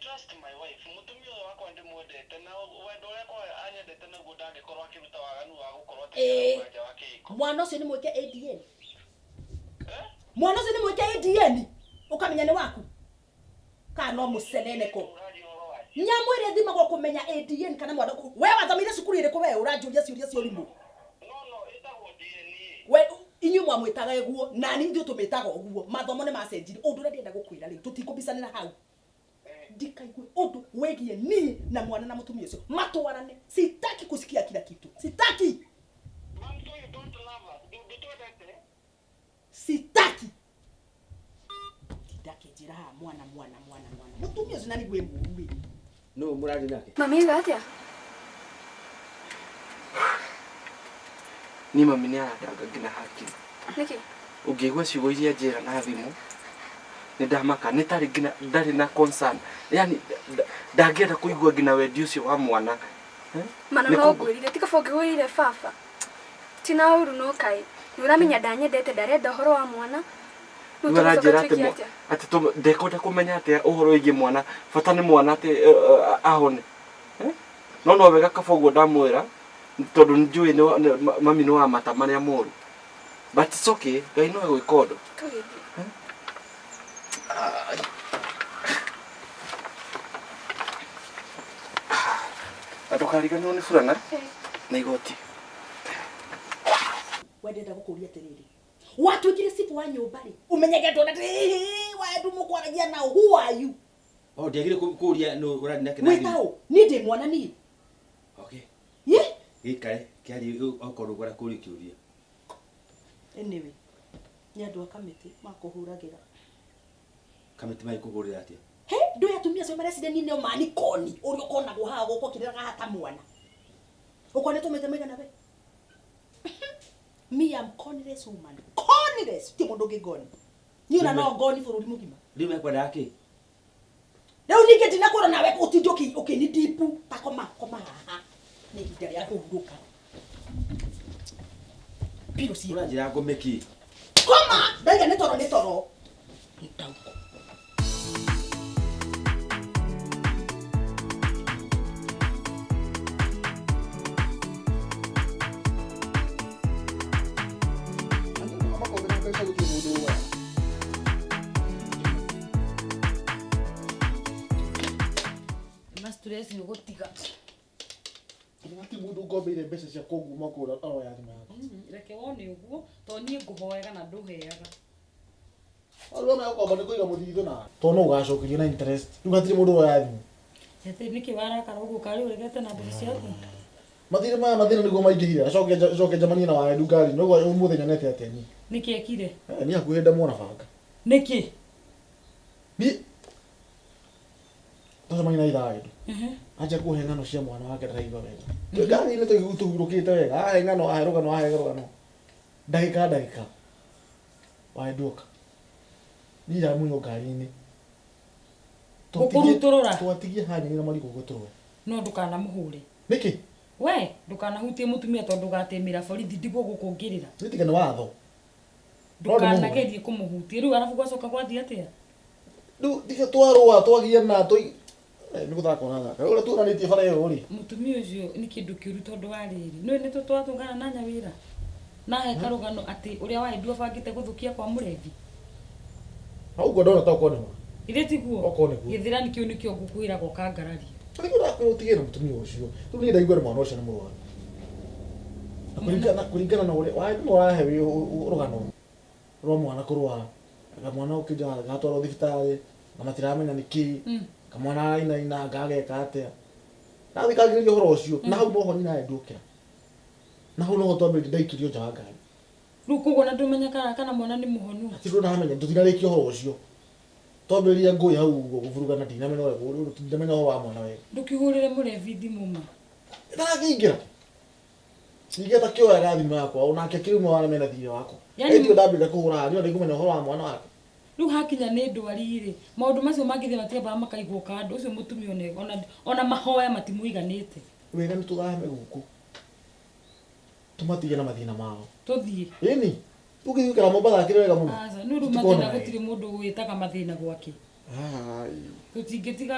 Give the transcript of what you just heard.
Trust my wife. Mũtumia ũyũ wakwa ndĩmwendete na wendo ũrĩa kwa anyendete naguo ndangĩkorwo akĩruta waganu wa gũkorwo atĩ Ĩĩ. nĩarauma nja wa kĩhiko. Mwana ũcio nĩ mwĩke ADN. Eh? Mwana ũcio nĩ mwĩke ADN. Ũkamenya nĩ waku. Kana no mũceneneko. Ũraria ũhoro wa Nyamũ ĩrĩa ĩthimagwo kũmenya ADN kana mwana we wathomeire cukuru ĩrĩkũ we ũranjũria ciũria cia ũrimũ. No, ĩtagwo DNA. We inyuĩ mwamwĩtaga ũguo na niĩ ithuĩ tũmĩtaga ũguo mathomo nĩ macenjirie ũndũ ũrĩa ndĩrenda gũkwĩra rĩu tũtikũbicanĩra hau ndikaigue ũndũ wĩgiĩ niĩ na mwana na mũtumia ũcio matwarane sitaki kusikia kila kitu sitaki Ma'am, so you don't love us. Ndũtwendete? Sitaki ndakĩnjĩra haha mwana mwana mwana mwana mũtumia ũcio na nĩguo ĩ mũru ĩ. No mũraria nake? Mami iga atĩa? Niĩ mami nĩ arandanga nginya hakiri. Nĩkĩ? Ũngĩigua ciugo iria njĩra na thimũ nĩ ndamaka nĩ tarĩ nginya ndarĩ na concern yani ndangĩenda kũigua nginya wendi ũcio wa mwana. Eh? Mana Nĩ no kũngũ- ngwĩrire ti kaba ũngĩgũrĩire baba. Ti na ũru no kaĩ. Nĩ ũramenya ndanyendete ndarenda ũhoro wa mwana. Rĩu Rĩu aranjĩra tũgũcoka atĩ twĩke atĩa? atĩ ndekwenda kũmenya atĩa ũhoro wĩgiĩ mwana bata nĩ mwana atĩ ahone. Eh? No no wega kaba ũguo ndamwĩra tondũ nĩ njũĩ mami nĩ wa mata marĩa moru. But it's okay, Ngai no egwĩka ũndũ. Tũgĩthiĩ. Na ndũkariganĩrwo nĩ burana Eh. na igoti. We ndĩrenda gũkũria atĩrĩrĩ watuĩkire cibũ wa nyũmba rĩ ũmenyage andũ ona wendu mũkwaragia nao who are you? Oh, ndiagire kũria nũ ũraria nake na thimũ. Wĩta ũ niĩ ndĩ mwana niĩ. Okay. Ye? Gĩikare kĩarie okorwo ũkwenda kũria kĩũria. Anyway, nĩ andũ a kamĩtĩ makũhũragĩra. Kamĩtĩ magĩkũhũrĩra atĩa? He ndũĩ atumia acio mareciria niĩ nĩo manikoni ũrĩa ũkonagwo haha gũkũ ũkĩrĩraga haha ta mwana ũkona tũmĩte maigana we. Me am conless woman, conless ti mũndũ ũngĩ ngoni niĩ ona no ngoni bũrũri mũgima. Rĩu mekwendaga kĩ? Rĩu ningĩ ndinakwĩra nawe ũtinde ũkĩni ndipu ta koma koma haha nĩ ihinda rĩa kũhurũka piũ ciĩ Ũranjĩra ngome kĩ? Koma ndaiga nĩ toro nĩ toro ndaũkũ. Makombera mbeca gũtirĩ mũndũ woyaga. Ma stress nĩ gũtiga. Gũtirĩ mũndũ ngombeire mbeca cia kũnguma mwaka ũrĩa aroya thimũ yakwa. Reke wone ũguo to niĩ ngũhoyaga na ndũheaga. Rĩu megũkomba nĩ kũiga mũthithũ na tondũ no ũgacokerio na interest. Rĩu hatirĩ mũndũ ũroya thimũ. Atĩ nĩkĩ warakara ũguo karĩ ũregete na mbeca ciaku? Mathirĩ maya mathĩna nĩguo maingĩhire. Acoke njoke njemanie na Waendu ngari-inĩ. Ũguo ũmũthĩ nyonete atĩa niĩ? Nĩkĩ ekire? Eh, niĩ hakuhĩ ndamuona banga. Nĩkĩ? Niĩ twacemania na itha Waendu. Anjia kũhe ng'ano cia mwana wake ndaraigua wega. Twĩ ngari-inĩ tũhurũkĩte wega. Ahe ng'ano, ahe rũgano, ahe rũgano. Ndagĩka ndagĩka. Waendu oka. Niĩ ndamunywo ngari-inĩ. Gũkũrutũrũra? Twatigie hanyeni na marigũ gũtũrwe. No ndũkanamũhũre. Nĩkĩ? We ndũkanahutie mũtumia tondũ ũgatĩmĩra borithi ndigwo gũkũngĩrĩra. Nĩ tiga nĩ watho. Ndũkanagerie kũmũhutia. Rĩu arabu gwacoka gwathiĩ atĩa? Rĩu tiga twarũa twagiana tũi nĩ gũthaka ũrathaka. Ũrĩa tuonanĩtie bara ĩyo rĩ. Mũtumia ũcio nĩ kĩndũ kĩũru tondũ wa rĩrĩ. Nĩũĩ nĩ twatũngana na Nyawĩra? Na he karũgano atĩ ũrĩa Waendu abangĩte gũthũkia kwa mũrengi. Ũguo ndona ta okorwo nĩ ma. Githĩ tiguo? Okorwo nĩguo. Gĩthĩrani kĩu nĩkĩo ngũkwĩraga ũkangararia. Nĩguo ndakwĩra ũtige na mũtumia ũcio. Rĩu niĩ ndaigua nĩ mwana ũcio nĩ mũrwaru. Na kũringana na ũrĩa Waendu nĩ ũrahe rũgano rwa mwana kũrwara. Kamwana ũkĩnja gatwarwo thibitarĩ na matiramenya nĩ kĩĩ. Kamwana arainaina gageka atĩa. Ndathikagĩrĩria ũhoro ũcio na hau noho nyina Waendu okĩra. Na hau noho twambĩrĩria ndaikirio nja wa ngari. Rĩu koguo na ndũmenya kana mwana nĩ mũhonu. Hatirĩ ũndũ ndamenya tũtinarĩkia ũhoro ũcio. Twambĩrĩria ngũĩ hau ũguo kũburugana ndinamenya ũrĩa ndinamenya ũhoro wa mwana wega. Ndũkĩhũrĩre mũrebi thimũ ma. Ndarakĩingĩra. Ningĩ atakĩoyaga thimũ yakwa onake akĩruma wana mena thirĩ wakwa. Yaani Ĩndĩ ndambĩrĩria kũhũra niĩ ndikũmenya ũhoro wa mwana wake. Rĩu hakinya nĩ ndwari rĩ, maũndũ macio mangĩthiĩ matiambaga makaigwo kando, ũcio mũtumia ona mahoya matimũiganĩte. Wega nĩ tũthame gũkũ. Tũmatige na mathĩna mao. Tũthiĩ. Ĩni. Tũgĩthiĩ gũikara Mombatha akĩrĩ wega mũno. Aca, nĩ ũndũ Tũtikona mathĩna wega. gũtirĩ mũndũ wĩtaga mathĩna gwake. Ai. Tũtingĩtiga